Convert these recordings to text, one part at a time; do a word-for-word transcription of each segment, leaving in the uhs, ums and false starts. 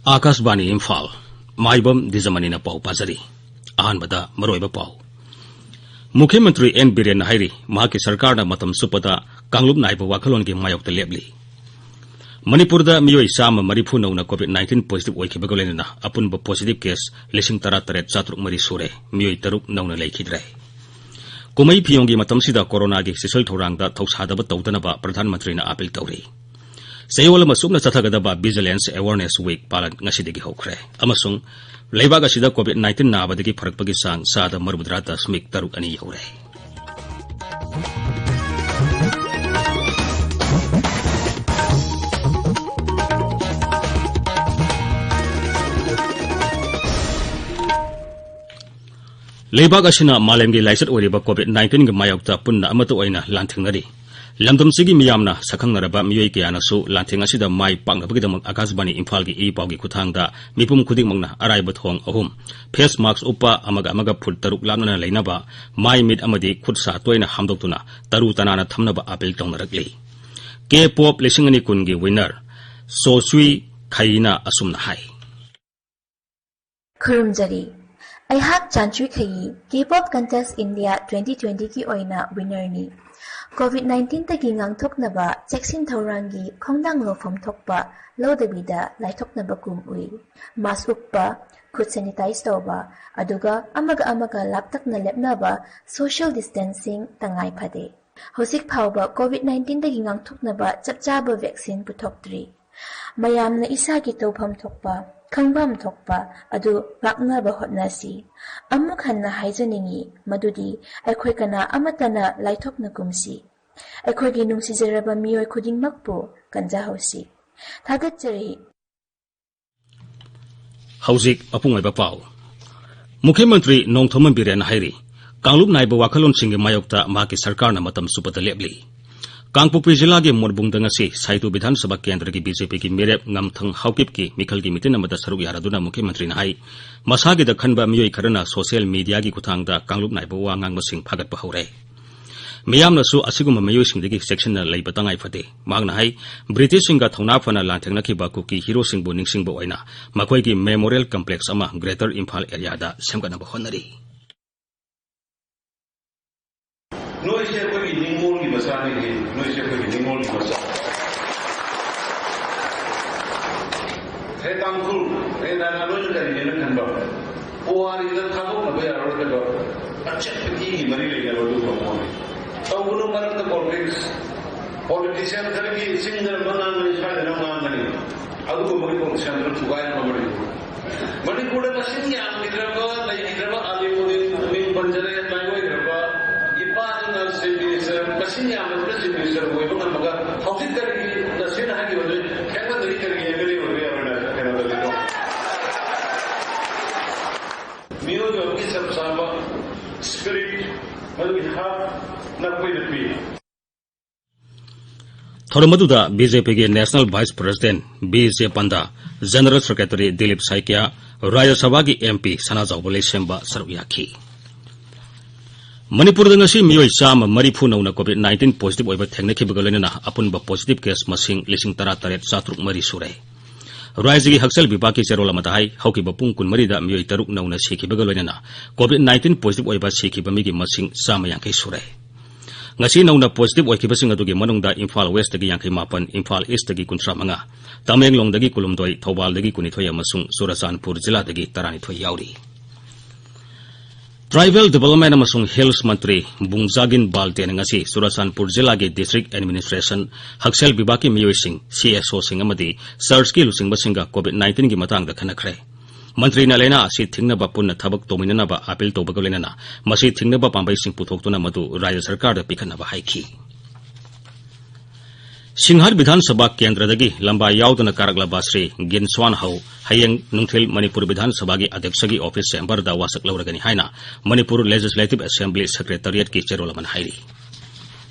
ꯑꯥꯀꯥꯁꯕꯥꯅꯤ ꯏꯝꯐꯥꯜ, ꯃꯥꯏꯕꯝ ꯗꯤꯖꯃꯅꯤꯅ ꯄꯥꯎ ꯄꯥꯖꯔꯤ꯫ ꯑꯍꯥꯟꯕꯗ ꯃꯔꯨꯑꯣꯏꯕ ꯄꯥꯎ꯫ ꯃꯨꯈ꯭ꯌ ꯃꯟꯇ꯭ꯔꯤ ꯑꯦꯟ ꯕꯤꯔꯦꯟꯅ ꯍꯥꯏꯔꯤ, ꯃꯍꯥꯛꯀꯤ ꯁꯔꯀꯥꯔꯅ ꯃꯇꯝ ꯆꯨꯞꯄꯗ ꯀꯥꯡꯂꯨꯞ ꯅꯥꯏꯕ ꯋꯥꯈꯜꯂꯣꯟꯒꯤ ꯃꯥꯌꯣꯛꯇ ꯂꯦꯞꯂꯤ꯫ ꯃꯅꯤꯄꯨꯔꯗ ꯃꯤꯑꯣꯏ ꯆꯥꯝꯃ ꯃꯔꯤꯐꯨ ꯅꯧꯅ COVID nineteen positive ꯑꯣꯏꯈꯤꯕꯒ ꯂꯣꯏꯅꯅ ꯑꯄꯨꯟꯕ positive case ꯂꯤꯁꯤꯡ ꯇꯔꯥ ꯇꯔꯦꯠ ꯆꯥꯇ꯭ꯔꯨꯛ ꯃꯔꯤ ꯁꯨꯔꯦ꯫ ꯃꯤꯑꯣꯏ ꯇꯔꯨꯛ ꯅꯧꯅ ꯂꯩꯈꯤꯗ꯭ꯔꯦ꯫ ꯀꯨꯝꯍꯩ ꯐꯤꯌꯣꯡꯒꯤ ꯃꯇꯝꯁꯤꯗ ꯀꯣꯔꯣꯅꯥꯒꯤ ꯆꯦꯛꯁꯤꯜ ꯊꯧꯔꯥꯡꯗ ꯊꯧꯁꯥꯗꯕ ꯇꯧꯗꯅꯕ ꯄ꯭ꯔꯙꯥꯟ ꯃꯟꯇ꯭ꯔꯤꯅ ꯑꯥꯄꯤꯜ ꯇꯧꯔꯤ꯫ ꯆꯌꯣꯜ ꯑꯃ ꯆꯨꯞꯅ ꯆꯠꯊꯒꯗꯕ Vigilance Awareness Week ꯄꯥꯂꯟ ꯉꯁꯤꯗꯒꯤ ꯍꯧꯈ꯭ꯔꯦ ꯑꯃꯁꯨꯡ ꯂꯩꯕꯥꯛ ꯑꯁꯤꯗ COVID nineteen ꯅꯥꯕꯗꯒꯤ ꯐꯔꯛꯄꯒꯤ ꯆꯥꯡ ꯆꯥꯗ ꯃꯔꯤꯐꯨꯇꯔꯥ ꯗꯁꯃꯤꯛ ꯇꯔꯨꯛ ꯑꯅꯤ ꯌꯧꯔꯦ꯫ ꯂꯩꯕꯥꯛ ꯑꯁꯤꯅ ꯃꯥꯂꯦꯝꯒꯤ ꯂꯥꯏꯆꯠ ꯑꯣꯏꯔꯤꯕ COVID nineteenꯒꯤ ꯃꯥꯌꯣꯛꯇ ꯄꯨꯟꯅ ꯑꯃꯠꯇ ꯑꯣꯏꯅ ꯂꯥꯟꯊꯦꯡꯅꯔꯤ꯫ ꯂꯝꯗꯝꯁꯤꯒꯤ ꯃꯤꯌꯥꯝꯅ ꯁꯛꯈꯪꯅꯔꯕ ꯃꯤꯑꯣꯏ ꯀꯌꯥꯅꯁꯨ ꯂꯥꯟꯊꯦꯡ ꯑꯁꯤꯗ ꯃꯥꯏ ꯄꯥꯛꯅꯕꯒꯤꯗꯃꯛ ꯑꯀꯥꯁꯕꯥꯅꯤ ꯏꯝꯐꯥꯜꯒꯤ ꯏ ꯄꯥꯎꯒꯤ ꯈꯨꯠꯊꯥꯡꯗ ꯃꯤꯄꯨꯝ ꯈꯨꯗꯤꯡꯃꯛꯅ ꯑꯔꯥꯏꯕ ꯊꯣꯡ ꯑꯍꯨꯝ, face mask ꯎꯞꯄ, ꯑꯃꯒ ꯑꯃꯒ ꯐꯨꯠ ꯇꯔꯨꯛ ꯂꯥꯞꯅꯅ ꯂꯩꯅꯕ, ꯃꯥꯏ ꯃꯤꯠ ꯑꯃꯗꯤ ꯈꯨꯠ ꯁꯥ ꯇꯣꯏꯅ ꯍꯥꯝꯗꯣꯛꯇꯨꯅ ꯇꯔꯨ ꯇꯅꯥꯟꯅ ꯊꯝꯅꯕ ꯑꯥꯄꯤꯜ ꯇꯧꯅꯔꯛꯂꯤ꯫ K-pop ꯂꯤꯁꯤꯡ ꯑꯅꯤ ꯀꯨꯟꯒꯤ winner ꯆꯣ ꯆꯨꯏ ꯈꯩꯅ ꯑꯁꯨꯝꯅ ꯍꯥꯏ꯫ ꯈꯨꯔꯨꯝꯖꯔꯤ꯫ ꯑꯩꯍꯥꯛ ꯆꯥꯟꯆꯨꯏ ꯈꯩꯌꯤ, K-pop Contest India twenty twentyꯒꯤ ꯑꯣꯏꯅ winnerꯅꯤ꯫ COVID nineteenꯗꯒꯤ ꯉꯥꯡꯊꯣꯛꯅꯕ ꯆꯦꯛꯁꯤꯟ ꯊꯧꯔꯥꯡꯒꯤ ꯈꯣꯡꯊꯥꯡ ꯂꯧꯐꯝ ꯊꯣꯛꯄ ꯂꯧꯗꯕꯤꯗ ꯂꯥꯏꯊꯣꯛꯅꯕ ꯀꯨꯝ ꯎꯏ꯫ Mask ꯎꯞꯄ, ꯈꯨꯠ sanitize ꯇꯧꯕ, ꯑꯗꯨꯒ ꯑꯃꯒ ꯑꯃꯒ ꯂꯥꯞꯇꯛꯅ ꯂꯦꯞꯅꯕ, social distancing, ꯇꯉꯥꯏ ꯐꯗꯦ꯫ ꯍꯧꯖꯤꯛ ꯐꯥꯎꯕ COVID nineteenꯗꯒꯤ ꯉꯥꯛꯊꯣꯛꯅꯕ ꯆꯞ ꯆꯥꯕ vaccine ꯄꯨꯊꯣꯛꯇ꯭ꯔꯤ꯫ ꯃꯌꯥꯝꯅ ꯏꯁꯥꯒꯤ ꯇꯧꯐꯝ ꯊꯣꯛꯄ, ꯈꯪꯐꯝ ꯊꯣꯛꯄ ꯑꯗꯨ ꯉꯥꯛꯅꯕ ꯍꯣꯠꯅꯁꯤ꯫ ꯑꯃꯨꯛ ꯍꯟꯅ ꯍꯥꯏꯖꯅꯤꯡꯏ ꯃꯗꯨꯗꯤ ꯑꯩꯈꯣꯏ ꯀꯅꯥ ꯑꯃꯠꯇꯅ ꯂꯥꯏꯊꯣꯛꯅꯒꯨꯝꯁꯤ꯫ ꯑꯩꯈꯣꯏꯒꯤ ꯅꯨꯡꯁꯤꯖꯔꯕ ꯃꯤꯑꯣꯏ ꯈꯨꯗꯤꯡꯃꯛꯄꯨ ꯀꯟꯖꯍꯧꯁꯤ꯫ ꯊꯥꯒꯠꯆꯔꯤ꯫ ꯍꯧꯖꯤꯛ ꯃꯄꯨꯡ ꯑꯣꯏꯕ ꯄꯥꯎ꯫ ꯃꯨꯈ꯭ꯌ ꯃꯟꯇ꯭ꯔꯤ ꯅꯣꯡꯊꯣꯝꯕꯝ ꯕꯤꯔꯦꯟꯅ ꯍꯥꯏꯔꯤ, ꯀꯥꯡꯂꯨꯞ ꯅꯥꯏꯕ ꯋꯥꯈꯜꯂꯣꯟꯁꯤꯡꯒꯤ ꯃꯥꯌꯣꯛꯇ ꯃꯍꯥꯛꯀꯤ ꯁꯔꯀꯥꯔꯅ ꯃꯇꯝ ꯆꯨꯞꯄꯗ ꯂꯦꯞꯂꯤ꯫ ꯀꯥꯡꯄꯣꯛꯄꯤ ꯖꯤꯂꯥꯒꯤ ꯃꯣꯠꯕꯨꯡꯗ ꯉꯁꯤ ꯁꯥꯏꯇꯨ ꯕꯤꯙꯥꯟ ꯁꯚꯥ ꯀꯦꯟꯗ꯭ꯔꯒꯤ BJPꯒꯤ ꯃꯤꯔꯦꯞ ꯉꯝꯊꯪ ꯍꯥꯎꯀꯤꯞꯀꯤ ꯃꯤꯈꯜꯒꯤ ꯃꯤꯇꯤꯟ ꯑꯃꯗ ꯁꯔꯨꯛ ꯌꯥꯔꯗꯨꯅ ꯃꯨꯈ꯭ꯌ ꯃꯟꯇ꯭ꯔꯤꯅ ꯍꯥꯏ, ꯃꯁꯥꯒꯤꯗ ꯈꯟꯕ ꯃꯤꯑꯣꯏ ꯈꯔꯅ social mediaꯒꯤ ꯈꯨꯠꯊꯥꯡꯗ ꯀꯥꯡꯂꯨꯞ ꯅꯥꯏꯕ ꯋꯥ ꯉꯥꯡꯕꯁꯤꯡ ꯐꯥꯒꯠꯄ ꯍꯧꯔꯦ꯫ ꯃꯤꯌꯥꯝꯅꯁꯨ ꯑꯁꯤꯒꯨꯝꯕ ꯃꯤꯑꯣꯏꯁꯤꯡꯗꯒꯤ ꯆꯦꯛꯁꯤꯟꯅ ꯂꯩꯕ ꯇꯉꯥꯏ ꯐꯗꯦ꯫ ꯃꯍꯥꯛꯅ ꯍꯥꯏ, ꯕ꯭ꯔꯤꯇꯤꯁꯁꯤꯡꯒ ꯊꯧꯅꯥ ꯐꯅ ꯂꯥꯟꯊꯦꯡꯅꯈꯤꯕ ꯀꯨꯀꯤ ꯍꯤꯔꯣꯁꯤꯡꯕꯨ ꯅꯤꯡꯁꯤꯡꯕ ꯑꯣꯏꯅ ꯃꯈꯣꯏꯒꯤ memorial complex ꯑꯃ Greater Imphal areaꯗ ꯁꯦꯝꯒꯠꯅꯕ ꯍꯣꯠꯅꯔꯤ꯫ ꯅꯣꯏꯁꯦ ꯑꯩꯈꯣꯏꯒꯤ ꯅꯤꯡꯉꯣꯜꯒꯤ ꯃꯆꯥꯅꯤ, ꯅꯣꯏꯁꯦ ꯑꯩꯈꯣꯏꯒꯤ ꯅꯤꯡꯉꯣꯜꯒꯤ ꯃꯆꯥ꯫ ꯍꯦ ꯇꯥꯡꯈꯨꯜ, ꯍꯦ ꯅꯥꯒꯥ, ꯅꯣꯏꯅ ꯀꯔꯤꯅꯦꯅ ꯈꯟꯕ? ꯄꯨꯋꯥꯔꯤꯗ ꯊꯥꯗꯣꯛꯅꯕ ꯌꯥꯔꯔꯣꯏꯗꯕ ꯑꯆꯦꯠꯄ ꯏꯒꯤ ꯃꯔꯤ ꯂꯩꯅꯕ ꯑꯗꯨꯒꯨꯝꯕ ꯃꯑꯣꯡꯅꯤ꯫ ꯇꯧꯒꯅꯨ ꯃꯔꯛꯇ politics꯫ Politician ꯈꯔꯒꯤ ꯆꯤꯡꯗꯅ ꯑꯃ ꯉꯥꯡꯒꯅꯤ, ꯁ꯭ꯋꯥꯏꯗꯅ ꯑꯃ ꯉꯥꯡꯒꯅꯤ꯫ ꯑꯗꯨꯒꯨꯝꯕꯒꯤ politician ꯗꯨ ꯊꯨꯒꯥꯏꯅꯕ ꯃꯅꯤꯄꯨꯔ꯫ ꯃꯅꯤꯄꯨꯔꯗ ꯃꯁꯤꯡ ꯌꯥꯝꯈꯤꯗ꯭ꯔꯕ, ꯂꯩꯈꯤꯗ꯭ꯔꯕ ꯑꯂꯤꯃꯨꯗꯤꯟ, ꯃꯤꯡ ꯄꯟꯖꯔꯦ, ꯃꯥꯏꯑꯣꯏꯈ꯭ꯔꯕ ꯏꯄꯥꯗꯨꯅ Chief Minister, ꯃꯁꯤꯡ ꯌꯥꯝꯕꯗꯨꯅ Chief Minister ꯑꯣꯏꯕ ꯉꯝꯃꯒ ꯍꯧꯖꯤꯛ ꯀꯔꯤꯒꯤ ꯅꯁꯤꯅ ꯍꯥꯏꯈꯤꯕꯗꯨ ꯈꯦꯠꯅꯗ꯭ꯔꯤ ꯀꯔꯤꯒꯤ MLA ꯑꯣꯏꯕ ꯌꯥꯔꯣꯏꯅ ꯀꯩꯅꯣ ꯇꯧꯔꯤꯅꯣ? ꯃꯤꯑꯣꯏꯕ ꯑꯃꯒꯤ ꯆꯞ ꯆꯥꯕ spirit, ꯃꯗꯨꯒꯤ heart ꯅꯈꯣꯏꯅ ꯄꯤ꯫ ꯊꯧꯔꯝ ꯑꯗꯨꯗ BJPꯒꯤ National Vice President B J Panda, General Secretary Dilip Saikia, ꯔꯥꯖ꯭ꯌ ꯁꯚꯥꯒꯤ MP ꯁꯅꯥꯖꯥꯎꯕ ꯂꯩꯁꯦꯝꯕ ꯁꯔꯨꯛ ꯌꯥꯈꯤ꯫ ꯃꯅꯤꯄꯨꯔꯗ ꯉꯁꯤ ꯃꯤꯑꯣꯏ ꯆꯥꯝꯃ ꯃꯔꯤꯐꯨ ꯅꯧꯅ COVID nineteen positive ꯑꯣꯏꯕ ꯊꯦꯡꯅꯈꯤꯕꯒ ꯂꯣꯏꯅꯅ ꯑꯄꯨꯟꯕ positive case ꯃꯁꯤꯡ ꯂꯤꯁꯤꯡ ꯇꯔꯥꯇꯔꯦꯠ ꯆꯥꯇ꯭ꯔꯨꯛ ꯃꯔꯤ ꯁꯨꯔꯦ꯫ ꯔꯥꯖ꯭ꯌꯒꯤ ꯍꯛꯁꯦꯜ ꯕꯤꯚꯥꯒꯀꯤ ꯆꯦꯔꯣꯜ ꯑꯃꯗ ꯍꯥꯏ, ꯍꯧꯈꯤꯕ ꯄꯨꯡ ꯀꯨꯟꯃꯔꯤꯗ ꯃꯤꯑꯣꯏ ꯇꯔꯨꯛ ꯅꯧꯅ ꯁꯤꯈꯤꯕꯒ ꯂꯣꯏꯅꯅ COVID nineteen positive ꯑꯣꯏꯕ ꯁꯤꯈꯤꯕ ꯃꯤꯒꯤ ꯃꯁꯤꯡ ꯆꯥꯝꯃ ꯌꯥꯡꯈꯩ ꯁꯨꯔꯦ꯫ ꯉꯁꯤ ꯅꯧꯅ positive ꯑꯣꯏꯈꯤꯕꯁꯤꯡ ꯑꯗꯨꯒꯤ ꯃꯅꯨꯡꯗ ꯏꯝꯐꯥꯜ Westꯇꯒꯤ ꯌꯥꯡꯈꯩ ꯃꯥꯄꯟ, ꯏꯝꯐꯥꯜ Eastꯇꯒꯤ ꯀꯨꯟꯊ꯭ꯔꯥ ꯃꯉꯥ, ꯇꯃꯦꯡꯂꯣꯡꯗꯒꯤ ꯀꯨꯟꯍꯨꯝꯗꯣꯏ, ꯊꯧꯕꯥꯜꯗꯒꯤ ꯀꯨꯟꯅꯤꯊꯣꯏ ꯑꯃꯁꯨꯡ ꯆꯨꯔꯆꯥꯟꯄꯨꯔ ꯖꯤꯂꯥꯗꯒꯤ ꯇꯔꯥꯅꯤꯊꯣꯏ ꯌꯥꯎꯔꯤ꯫ Tribal Development ꯑꯃꯁꯨꯡ Hills ꯃꯟꯇ꯭ꯔꯤ ꯕꯨꯡꯖꯥꯒꯤꯟ ꯕꯥꯜꯇꯦꯟ ꯉꯁꯤ ꯆꯨꯔꯆꯥꯟꯄꯨꯔ ꯖꯤꯂꯥꯒꯤ District Administration, ꯍꯛꯁꯦꯜ ꯕꯤꯚꯥꯒꯀꯤ ꯃꯤꯑꯣꯏꯁꯤꯡ, CSOꯁꯤꯡ ꯑꯃꯗꯤ churchꯀꯤ ꯂꯨꯆꯤꯡꯕꯁꯤꯡꯒ COVID nineteenꯒꯤ ꯃꯇꯥꯡꯗ ꯈꯟꯅꯈ꯭ꯔꯦ꯫ ꯃꯟꯇ꯭ꯔꯤꯅ ꯂꯥꯏꯅꯥ ꯑꯁꯤ ꯊꯤꯡꯅꯕ ꯄꯨꯟꯅ ꯊꯕꯛ ꯇꯧꯃꯤꯟꯅꯅꯕ appeal ꯇꯧꯕꯒ ꯂꯣꯏꯅꯅ ꯃꯁꯤ ꯊꯤꯡꯅꯕ ꯄꯥꯝꯕꯩꯁꯤꯡ ꯄꯨꯊꯣꯛꯇꯨꯅ ꯃꯗꯨ ꯔꯥꯖ꯭ꯌ ꯁꯔꯀꯥꯔꯗ ꯄꯤꯈꯠꯅꯕ ꯍꯥꯏꯈꯤ꯫ ꯁꯤꯡꯍꯠ ꯕꯤꯙꯥꯟ ꯁꯚꯥ ꯀꯦꯟꯗ꯭ꯔꯗꯒꯤ ꯂꯝꯕꯥ ꯌꯥꯎꯗꯅ ꯀꯥꯔꯛꯂꯕ ꯁ꯭ꯔꯤ ꯒꯤꯟꯁ꯭ꯋꯥꯟ ꯍꯧ ꯍꯌꯦꯡ ꯅꯨꯡꯊꯤꯜ ꯃꯅꯤꯄꯨꯔ ꯕꯤꯙꯥꯟ ꯁꯚꯥꯒꯤ ꯑꯗ꯭ꯌꯛꯁꯒꯤ office chamberꯗ ꯋꯥꯁꯛ ꯂꯧꯔꯒꯅꯤ ꯍꯥꯏꯅ ꯃꯅꯤꯄꯨꯔ Legislative Assembly Secretariatꯀꯤ ꯆꯦꯔꯣꯜ ꯑꯃꯅ ꯍꯥꯏꯔꯤ꯫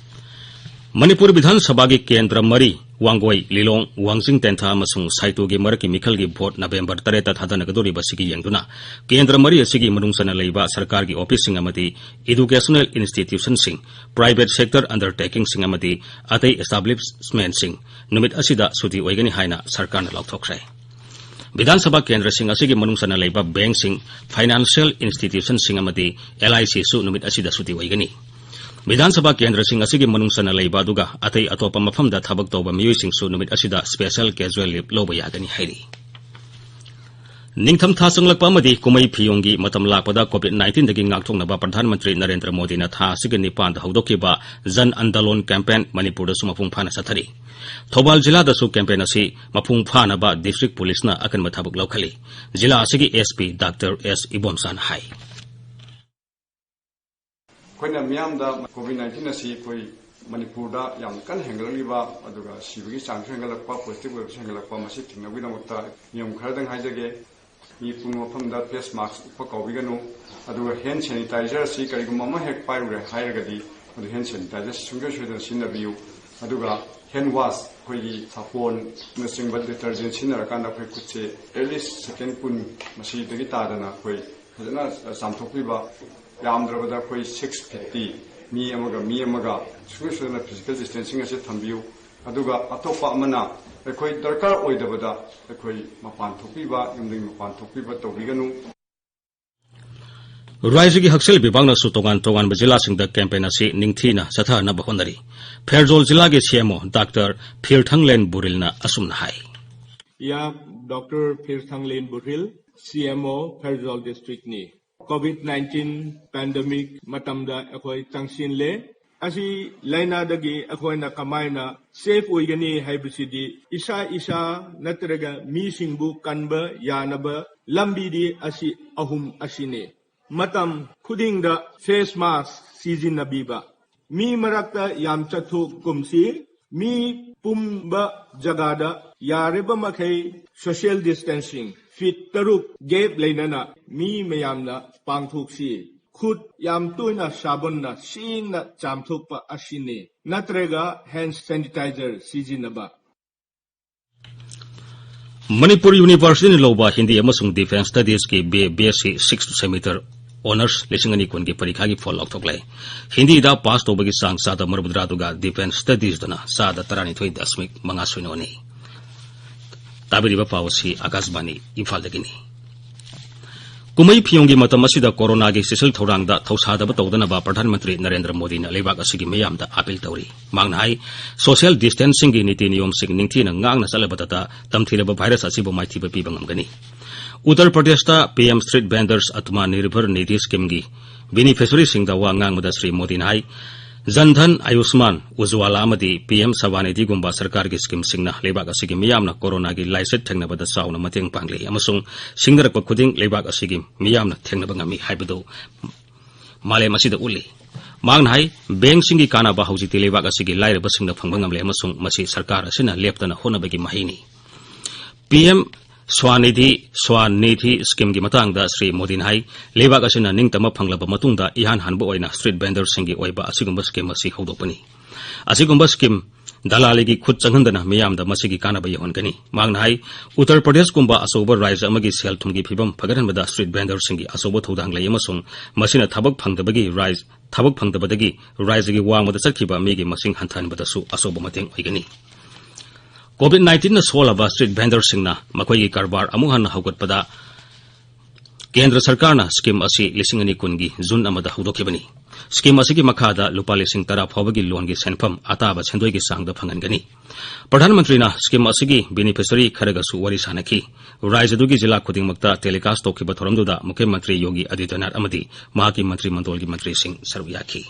ꯃꯅꯤꯄꯨꯔ ꯕꯤꯙꯥꯟ ꯁꯚꯥꯒꯤ ꯀꯦꯟꯗ꯭ꯔ ꯃꯔꯤ, ꯋꯥꯡꯒꯣꯏ, ꯂꯤꯂꯣꯡ, ꯋꯥꯡꯖꯤꯡ ꯇꯦꯟꯊꯥ ꯑꯃꯁꯨꯡ ꯁꯥꯏꯇꯣꯒꯤ ꯃꯔꯛꯀꯤ ꯃꯤꯈꯜꯒꯤ ꯚꯣꯠ ꯅꯕꯦꯝꯕꯔ ꯇꯔꯦꯠꯇ ꯊꯥꯗꯅꯒꯗꯧꯔꯤꯕ ꯑꯁꯤꯒꯤ ꯌꯦꯡꯗꯨꯅ, ꯀꯦꯟꯗ꯭ꯔ ꯃꯔꯤ ꯑꯁꯤꯒꯤ ꯃꯅꯨꯡ ꯆꯟꯅ ꯂꯩꯕ ꯁꯔꯀꯥꯔꯒꯤ ꯑꯣꯐꯤꯁꯁꯤꯡ ꯑꯃꯗꯤ educational institutionꯁꯤꯡ, private sector undertakingꯁꯤꯡ ꯑꯃꯗꯤ ꯑꯇꯩ establishmentꯁꯤꯡ ꯅꯨꯃꯤꯠ ꯑꯁꯤꯗ ꯁꯨꯇꯤ ꯑꯣꯏꯒꯅꯤ ꯍꯥꯏꯅ ꯁꯔꯀꯥꯔꯅ ꯂꯥꯎꯊꯣꯛꯈ꯭ꯔꯦ꯫ ꯕꯤꯙꯥꯟ ꯁꯚꯥ ꯀꯦꯟꯗ꯭ꯔꯁꯤꯡ ꯑꯁꯤꯒꯤ ꯃꯅꯨꯡ ꯆꯟꯅ ꯂꯩꯕ bank ꯁꯤꯡ, financial institution ꯁꯤꯡ ꯑꯃꯗꯤ L I C ꯁꯨ ꯅꯨꯃꯤꯠ ꯑꯁꯤꯗ ꯁꯨꯇꯤ ꯑꯣꯏꯒꯅꯤ꯫ ꯕꯤꯙꯥꯟ ꯁꯚꯥ ꯀꯦꯟꯗ꯭ꯔꯁꯤꯡ ꯑꯁꯤꯒꯤ ꯃꯅꯨꯡ ꯆꯟꯅ ꯂꯩꯕ ꯑꯗꯨꯒ ꯑꯇꯩ ꯑꯇꯣꯞꯄ ꯃꯐꯝꯗ ꯊꯕꯛ ꯇꯧꯕ ꯃꯤꯑꯣꯏꯁꯤꯡꯁꯨ ꯅꯨꯃꯤꯠ ꯑꯁꯤꯗ special casual leave ꯂꯧꯕ ꯌꯥꯒꯅꯤ ꯍꯥꯏꯔꯤ꯫ ꯅꯤꯡꯊꯝꯊꯥ ꯆꯪꯂꯛꯄ ꯑꯃꯗꯤ ꯀꯨꯝꯍꯩ ꯐꯤꯌꯣꯡꯒꯤ ꯃꯇꯝ ꯂꯥꯛꯄꯗ COVID nineteen ꯗꯒꯤ ꯉꯥꯛꯊꯣꯛꯅꯕ ꯄ꯭ꯔꯙꯥꯟ ꯃꯟꯇ꯭ꯔꯤ ꯅꯔꯦꯟꯗ꯭ꯔ ꯃꯣꯗꯤꯅ ꯊꯥ ꯑꯁꯤꯒꯤ ꯅꯤꯄꯥꯟꯗ ꯍꯧꯗꯣꯛꯈꯤꯕ ꯖꯟ ꯑꯟꯗꯣꯂꯣꯟ campaign ꯃꯅꯤꯄꯨꯔꯗꯁꯨ ꯃꯄꯨꯡ ꯐꯥꯅ ꯆꯠꯊꯔꯤ꯫ ꯊꯧꯕꯥꯜ ꯖꯤꯂꯥꯗꯁꯨ campaign ꯑꯁꯤ ꯃꯄꯨꯡ ꯐꯥꯅꯕ district policeꯅ ꯑꯀꯟꯕ ꯊꯕꯛ ꯂꯧꯈꯠꯂꯤ꯫ ꯖꯤꯂꯥ ꯑꯁꯤꯒꯤ S P Doctor S ꯏꯕꯣꯝꯆꯥꯅ ꯍꯥꯏ꯫ ꯑꯩꯈꯣꯏꯅ ꯃꯤꯌꯥꯝꯗ COVID nineteen ꯑꯁꯤ ꯑꯩꯈꯣꯏ ꯃꯅꯤꯄꯨꯔꯗ ꯌꯥꯝ ꯀꯟꯅ ꯍꯦꯟꯒꯠꯂꯛꯂꯤꯕ, ꯑꯗꯨꯒ ꯁꯤꯕꯒꯤ ꯆꯥꯡꯁꯨ ꯍꯦꯟꯒꯠꯂꯛꯄ, positive ꯑꯣꯏꯕꯁꯨ ꯍꯦꯟꯒꯠꯂꯛꯄ, ꯃꯁꯤ ꯊꯤꯡꯅꯕꯒꯤꯗꯃꯛꯇ ꯅꯤꯌꯝ ꯈꯔꯗꯪ ꯍꯥꯏꯖꯒꯦ꯫ ꯃꯤ ꯄꯨꯟꯕ ꯃꯐꯝꯗ face mask ꯎꯞꯄ ꯀꯥꯎꯕꯤꯒꯅꯨ, ꯑꯗꯨꯒ hand sanitizer ꯑꯁꯤ ꯀꯔꯤꯒꯨꯝꯕ ꯑꯃ ꯍꯦꯛ ꯄꯥꯏꯔꯨꯔꯦ ꯍꯥꯏꯔꯒꯗꯤ ꯃꯗꯨ hand sanitizer ꯁꯨꯡꯁꯣꯏ ꯁꯣꯏꯗꯅ ꯁꯤꯖꯤꯟꯅꯕꯤꯌꯨ꯫ ꯑꯗꯨꯒ hand wash, ꯑꯩꯈꯣꯏꯒꯤ ꯁꯥꯄꯣꯟꯅꯆꯤꯡꯕ detergent ꯁꯤꯖꯤꯟꯅꯔꯀꯥꯟꯗ ꯑꯩꯈꯣꯏ ꯈꯨꯠꯁꯦ at least second ꯀꯨꯟ ꯃꯁꯤꯗꯒꯤ ꯇꯥꯗꯅ ꯑꯩꯈꯣꯏ ꯐꯖꯅ ꯆꯥꯝꯊꯣꯛꯄꯤꯕ, ꯌꯥꯝꯗ꯭ꯔꯕꯗ ꯑꯩꯈꯣꯏ six feet ꯇꯤ ꯃꯤ ꯑꯃꯒ ꯃꯤ ꯑꯃꯒ ꯁꯨꯡꯁꯣꯏ ꯁꯣꯏꯗꯅ physical distancing ꯑꯁꯤ ꯊꯝꯕꯤꯌꯨ꯫ ꯑꯗꯨꯒ ꯑꯇꯣꯞꯄ ꯑꯃꯅ ꯑꯩꯈꯣꯏ ꯗꯔꯀꯥꯔ ꯑꯣꯏꯗꯕꯗ ꯑꯩꯈꯣꯏ ꯃꯄꯥꯟ ꯊꯣꯛꯄꯤꯕ, ꯌꯨꯝꯗꯒꯤ ꯃꯄꯥꯟ ꯊꯣꯛꯄꯤꯕ ꯇꯧꯕꯤꯒꯅꯨ꯫ ꯔꯥꯏꯖ꯭ꯌꯒꯤ ꯍꯛꯁꯦꯜ ꯕꯤꯚꯥꯒꯅꯁꯨ ꯇꯣꯉꯥꯟ ꯇꯣꯉꯥꯟꯕ ꯖꯤꯂꯥꯁꯤꯡꯗ campaign ꯑꯁꯤ ꯅꯤꯡꯊꯤꯅ ꯆꯠꯊꯍꯟꯅꯕ ꯍꯣꯠꯅꯔꯤ꯫ ꯐꯦꯔꯖꯣꯜ ꯖꯤꯂꯥꯒꯤ C M O Doctor ꯐꯤꯔꯊꯪꯂꯦꯟ ꯕꯨꯔꯤꯜꯅ ꯑꯁꯨꯝꯅ ꯍꯥꯏ꯫ ꯌꯥ, Doctor ꯐꯤꯔꯊꯪꯂꯦꯟ ꯕꯨꯔꯤꯜ, C M O Pherzawl district ꯅꯤ꯫ COVID nineteen pandemic ꯃꯇꯝꯗ ꯑꯩꯈꯣꯏ ꯆꯪꯁꯤꯜꯂꯦ꯫ ꯑꯁꯤ ꯂꯥꯏꯅꯥꯗꯒꯤ ꯑꯩꯈꯣꯏꯅ ꯀꯃꯥꯏꯅ safe ꯑꯣꯏꯒꯅꯤ ꯍꯥꯏꯕꯁꯤꯗꯤ ꯏꯁꯥ ꯏꯁꯥ ꯅꯠꯇ꯭ꯔꯒ ꯃꯤꯁꯤꯡꯕꯨ ꯀꯟꯕ ꯌꯥꯅꯕ ꯂꯝꯕꯤꯗꯤ ꯑꯁꯤ ꯑꯍꯨꯝ ꯑꯁꯤꯅꯤ꯫ ꯃꯇꯝ ꯈꯨꯗꯤꯡꯗ face mask ꯁꯤꯖꯤꯟꯅꯕꯤꯕ, ꯃꯤ ꯃꯔꯛꯇ ꯌꯥꯝ ꯆꯠꯊꯣꯛꯀꯨꯝꯁꯤ, ꯃꯤ ꯄꯨꯝꯕ ꯖꯒꯥꯗ ꯌꯥꯔꯤꯕ ꯃꯈꯩ social distancing, feet ꯇꯔꯨꯛ gap ꯂꯩꯅꯅ ꯃꯤ ꯃꯌꯥꯝꯅ ꯄꯥꯡꯊꯣꯛꯁꯤ꯫ ꯈꯨꯠ ꯌꯥꯝ ꯇꯣꯏꯅ ꯁꯥꯕꯣꯟꯅ ꯁꯦꯡꯅ ꯆꯥꯝꯊꯣꯛꯄ ꯑꯁꯤꯅꯤ, ꯅꯠꯇ꯭ꯔꯒ ꯍꯦꯟ ꯁꯦꯅꯤꯇꯥꯏꯖꯔ ꯁꯤꯖꯤꯟꯅꯕ꯫ ꯃꯅꯤꯄꯨꯔ ꯌꯨꯅꯤꯚꯔꯁꯤꯇꯤꯅ ꯂꯧꯕ ꯍꯤꯟꯗꯤ ꯑꯃꯁꯨꯡ ꯗꯤꯐꯦꯟꯁ ꯁ꯭ꯇꯗꯤꯁꯀꯤ B A, B S C six semester honours ꯂꯤꯁꯤꯡ ꯑꯅꯤ ꯀꯨꯟꯒꯤ ꯄꯔꯤꯈꯥꯒꯤ ꯐꯣꯜ ꯂꯥꯎꯊꯣꯛꯂꯦ꯫ ꯍꯤꯟꯗꯤꯗ ꯄꯥꯁ ꯇꯧꯕꯒꯤ ꯆꯥꯡ ꯆꯥꯗ ꯃꯔꯤꯐꯨꯇꯔꯥ ꯑꯗꯨꯒ ꯗꯤꯐꯦꯟꯁ ꯁ꯭ꯇꯗꯤꯁꯇꯅ ꯆꯥꯗ ꯇꯔꯥꯅꯤꯊꯣꯏ ꯗꯁꯃꯤꯛ ꯃꯉꯥ ꯁꯤꯅꯣꯅꯤ꯫ ꯇꯥꯕꯤꯔꯤꯕ ꯄꯥꯎ ꯑꯁꯤ ꯑꯀꯥꯁꯕꯥꯅꯤ ꯏꯝꯐꯥꯜꯗꯒꯤꯅꯤ꯫ ꯀꯨꯝꯍꯩ ꯐꯤꯌꯣꯡꯒꯤ ꯃꯇꯝ ꯑꯁꯤꯗ ꯀꯣꯔꯣꯅꯥꯒꯤ ꯆꯦꯛꯁꯤꯜ ꯊꯧꯔꯥꯡꯗ ꯊꯧꯁꯥꯗꯕ ꯇꯧꯗꯅꯕ ꯄ꯭ꯔꯙꯥꯟ ꯃꯟꯇ꯭ꯔꯤ ꯅꯔꯦꯟꯗ꯭ꯔ ꯃꯣꯗꯤꯅ ꯂꯩꯕꯥꯛ ꯑꯁꯤꯒꯤ ꯃꯤꯌꯥꯝꯗ ꯑꯥꯄꯤꯜ ꯇꯧꯔꯤ꯫ ꯃꯍꯥꯛꯅ ꯍꯥꯏ, ꯁꯣꯁꯤꯌꯦꯜ ꯗꯤꯁꯇꯦꯟꯁꯤꯡꯒꯤ ꯅꯤꯇꯤ ꯅꯤꯌꯣꯝꯁꯤꯡ ꯅꯤꯡꯊꯤꯅ ꯉꯥꯛꯅ ꯆꯠꯂꯕꯗꯇ ꯇꯝꯊꯤꯔꯕ ꯚꯥꯏꯔꯁ ꯑꯁꯤꯕꯨ ꯃꯥꯏꯊꯤꯕ ꯄꯤꯕ ꯉꯝꯒꯅꯤ꯫ ꯎꯠꯇꯔ ꯄ꯭ꯔꯗꯦꯁꯇ P M street vendors ꯑꯇꯃꯥ Nirbhar Nidhi ꯁ꯭ꯀꯤꯝꯒꯤ ꯕꯦꯅꯤꯐꯤꯁꯔꯤꯁꯤꯡꯗ ꯋꯥ ꯉꯥꯡꯕꯗ ꯁ꯭ꯔꯤ ꯃꯣꯗꯤꯅ ꯍꯥꯏ, ꯖꯟ ꯙꯟ, ꯑꯌꯨꯁꯃꯥꯟ ꯎꯖ꯭ꯋꯥꯂꯥ ꯑꯃꯗꯤ ꯄꯤ ꯑꯦꯝ ꯁ꯭ꯋꯥꯅꯤꯙꯤꯒꯨꯝꯕ ꯁꯔꯀꯥꯔꯒꯤ ꯁ꯭ꯀꯤꯝꯁꯤꯡꯅ ꯂꯩꯕꯥꯛ ꯑꯁꯤꯒꯤ ꯃꯤꯌꯥꯝꯅ ꯀꯣꯔꯣꯅꯥꯒꯤ ꯂꯥꯏꯆꯠ ꯊꯦꯡꯅꯕꯗ ꯆꯥꯎꯅ ꯃꯇꯦꯡ ꯄꯥꯡꯂꯤ ꯑꯃꯁꯨꯡ ꯁꯤꯡꯅꯔꯛꯄ ꯈꯨꯗꯤꯡ ꯂꯩꯕꯥꯛ ꯑꯁꯤꯒꯤ ꯃꯤꯌꯥꯝꯅ ꯊꯦꯡꯅꯕ ꯉꯝꯃꯤ ꯍꯥꯏꯕꯗꯨ ꯃꯥꯂꯦꯝ ꯑꯁꯤꯗ ꯎꯠꯂꯤ꯫ ꯃꯍꯥꯛꯅ ꯍꯥꯏ, ꯕꯦꯡꯁꯤꯡꯒꯤ ꯀꯥꯟꯅꯕ ꯍꯧꯖꯤꯛꯇꯤ ꯂꯩꯕꯥꯛ ꯑꯁꯤꯒꯤ ꯂꯥꯏꯔꯕꯁꯤꯡꯅ ꯐꯪꯕ ꯉꯝꯂꯦ ꯑꯃꯁꯨꯡ ꯃꯁꯤ ꯁꯔꯀꯥꯔ ꯑꯁꯤꯅ ꯂꯦꯞꯇꯅ ꯍꯣꯠꯅꯕꯒꯤ ꯃꯍꯩꯅꯤ꯫ ꯄꯤ ꯑꯦꯝ ꯁ꯭ꯋꯥꯅꯤꯙꯤ, ꯁ꯭ꯋꯥꯅꯤꯙꯤ ꯁ꯭ꯀꯤꯝꯒꯤ ꯃꯇꯥꯡꯗ ꯁ꯭ꯔꯤ ꯃꯣꯗꯤꯅ ꯍꯥꯏ, ꯂꯩꯕꯥꯛ ꯑꯁꯤꯅ ꯅꯤꯡꯇꯝꯕ ꯐꯪꯂꯕ ꯃꯇꯨꯡꯗ ꯏꯍꯥꯟ ꯍꯥꯟꯕ ꯑꯣꯏꯅ ꯁ꯭ꯇ꯭ꯔꯤꯠ ꯚꯦꯟꯗꯔꯁꯤꯡꯒꯤ ꯑꯣꯏꯕ ꯑꯁꯤꯒꯨꯝꯕ ꯁ꯭ꯀꯤꯝ ꯑꯁꯤ ꯍꯧꯗꯣꯛꯄꯅꯤ꯫ ꯑꯁꯤꯒꯨꯝꯕ ꯁ꯭ꯀꯤꯝ ꯗꯂꯥꯂꯤꯒꯤ ꯈꯨꯠ ꯆꯪꯍꯟꯗꯅ ꯃꯤꯌꯥꯝꯗ ꯃꯁꯤꯒꯤ ꯀꯥꯟꯅꯕ ꯌꯧꯍꯟꯒꯅꯤ꯫ ꯃꯍꯥꯛꯅ ꯍꯥꯏ, ꯎꯠꯇꯔ ꯄ꯭ꯔꯗꯦꯁꯀꯨꯝꯕ ꯑꯆꯧꯕ ꯔꯥꯖ꯭ꯌ ꯑꯃꯒꯤ ꯁꯦꯜ ꯊꯨꯝꯒꯤ ꯐꯤꯕꯝ ꯐꯒꯠꯍꯟꯕꯗ ꯁ꯭ꯇ꯭ꯔꯤꯠ ꯚꯦꯟꯗꯔꯁꯤꯡꯒꯤ ꯑꯆꯧꯕ ꯊꯧꯗꯥꯡ ꯂꯩ ꯑꯃꯁꯨꯡ ꯃꯁꯤꯅ ꯊꯕꯛ ꯐꯪꯗꯕꯒꯤ ꯔꯥꯖ꯭ꯌ, ꯊꯕꯛ ꯐꯪꯗꯕꯗꯒꯤ ꯔꯥꯖ꯭ꯌꯒꯤ ꯋꯥꯡꯃꯗ ꯆꯠꯈꯤꯕ ꯃꯤꯒꯤ ꯃꯁꯤꯡ ꯍꯟꯊꯍꯟꯕꯗꯁꯨ ꯑꯆꯧꯕ ꯃꯇꯦꯡ ꯑꯣꯏꯒꯅꯤ꯫ ꯀꯣꯚꯤꯗ ꯅꯥꯏꯟꯇꯤꯟꯅ ꯁꯣꯛꯍꯜꯂꯕ ꯁ꯭ꯇ꯭ꯔꯤꯠ ꯚꯦꯟꯗꯔꯁꯤꯡꯅ ꯃꯈꯣꯏꯒꯤ ꯀꯔꯕꯥꯔ ꯑꯃꯨꯛ ꯍꯟꯅ ꯍꯧꯒꯠꯄꯗ ꯀꯦꯟꯗ꯭ꯔ ꯁꯔꯀꯥꯔꯅ ꯁ꯭ꯀꯤꯝ ꯑꯁꯤ ꯂꯤꯁꯤꯡ ꯑꯅꯤ ꯀꯨꯟꯒꯤ ꯖꯨꯟ ꯑꯃꯗ ꯍꯧꯗꯣꯛꯈꯤꯕꯅꯤ꯫ ꯁ꯭ꯀꯤꯝ ꯑꯁꯤꯒꯤ ꯃꯈꯥꯗ ꯂꯨꯄꯥ ꯂꯤꯁꯤꯡ ꯇꯔꯥ ꯐꯥꯎꯕꯒꯤ ꯂꯣꯟꯒꯤ ꯁꯦꯟꯐꯝ ꯑꯇꯥꯕ ꯁꯦꯟꯗꯣꯏꯒꯤ ꯆꯥꯡꯗ ꯐꯪꯍꯟꯒꯅꯤ꯫ ꯄ꯭ꯔꯙꯥꯟ ꯃꯟꯇ꯭ꯔꯤꯅ ꯁ꯭ꯀꯤꯝ ꯑꯁꯤꯒꯤ ꯕꯦꯅꯤꯐꯤꯁꯔꯤ ꯈꯔꯒꯁꯨ ꯋꯥꯔꯤ ꯁꯥꯅꯈꯤ꯫ ꯔꯥꯖ꯭ꯌꯗꯨꯒꯤ ꯖꯤꯂꯥ ꯈꯨꯗꯤꯡꯃꯛꯇ ꯇꯦꯂꯤꯀꯥꯁ ꯇꯧꯈꯤꯕ ꯊꯧꯔꯝꯗꯨꯗ ꯃꯨꯈ꯭ꯌ ꯃꯟꯇ꯭ꯔꯤ ꯌꯣꯒꯤ ꯑꯗꯤꯇ꯭ꯌꯅꯥꯊ ꯑꯃꯗꯤ ꯃꯍꯥꯛꯀꯤ ꯃꯟꯇ꯭ꯔꯤ ꯃꯟꯗꯣꯜꯒꯤ ꯃꯟꯇ꯭ꯔꯤꯁꯤꯡ ꯁꯔꯨꯛ ꯌꯥꯈꯤ꯫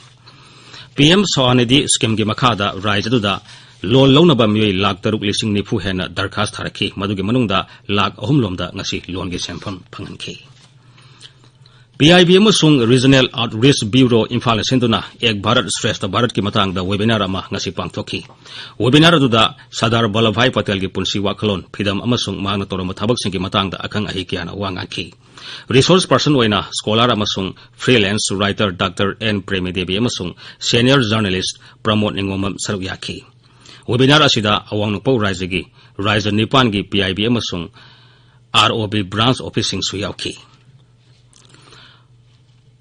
ꯄꯤ ꯑꯦꯝ ꯁ꯭ꯋꯥꯅꯤꯙꯤ ꯁ꯭ꯀꯤꯝꯒꯤ ꯃꯈꯥꯗ ꯔꯥꯖ꯭ꯌꯗꯨꯗ ꯂꯣꯟ ꯂꯧꯅꯕ ꯃꯤꯑꯣꯏ ꯂꯥꯈ ꯇꯔꯨꯛ ꯂꯤꯁꯤꯡ ꯅꯤꯐꯨ ꯍꯦꯟꯅ ꯗꯔꯈꯥꯁ ꯊꯥꯔꯛꯈꯤ꯫ ꯃꯗꯨꯒꯤ ꯃꯅꯨꯡꯗ ꯂꯥꯈ ꯑꯍꯨꯝ ꯂꯣꯝꯗ ꯉꯁꯤ ꯂꯣꯟꯒꯤ ꯁꯦꯟꯐꯝ ꯐꯪꯍꯟꯈꯤ꯫ ꯄꯤ ꯑꯥꯏ ꯕꯤ ꯑꯃꯁꯨꯡ Regional Outreach Bureau ꯏꯝꯐꯥꯜꯅ ꯁꯤꯟꯗꯨꯅ ꯑꯦꯛ ꯚꯥꯔꯠ ꯁ꯭ꯔꯦꯁꯊ ꯚꯥꯔꯠꯀꯤ ꯃꯇꯥꯡꯗ webinar ꯑꯃ ꯉꯁꯤ ꯄꯥꯡꯊꯣꯛꯈꯤ꯫ Webinar ꯑꯗꯨꯗ ꯁꯔꯗꯥꯔ ꯚꯜꯂꯚꯚꯥꯏ ꯄꯇꯦꯜꯒꯤ ꯄꯨꯟꯁꯤ ꯋꯥꯈꯜꯂꯣꯟ, ꯐꯤꯗꯝ ꯑꯃꯁꯨꯡ ꯃꯍꯥꯛꯅ ꯇꯧꯔꯝꯕ ꯊꯕꯛꯁꯤꯡꯒꯤ ꯃꯇꯥꯡꯗ ꯑꯈꯪ ꯑꯍꯩ ꯀꯌꯥꯅ ꯋꯥ ꯉꯥꯡꯈꯤ꯫ Resource person ꯑꯣꯏꯅ scholar ꯑꯃꯁꯨꯡ freelance writer Doctor N Premi Devi ꯑꯃꯁꯨꯡ senior journalist ꯄ꯭ꯔꯃꯣꯗ ꯅꯤꯉꯣꯝꯕꯝ ꯁꯔꯨꯛ ꯌꯥꯈꯤ꯫ Webinar ꯑꯁꯤꯗ ꯑꯋꯥꯡ ꯅꯣꯡꯄꯣꯛ ꯔꯥꯖ꯭ꯌꯒꯤ ꯔꯥꯖ꯭ꯌ ꯅꯤꯄꯥꯟꯒꯤ ꯄꯤ ꯑꯥꯏ ꯕꯤ ꯑꯃꯁꯨꯡ ꯑꯥꯔ ꯑꯣ ꯕꯤ branch officeꯁꯤꯡꯁꯨ ꯌꯥꯎꯈꯤ꯫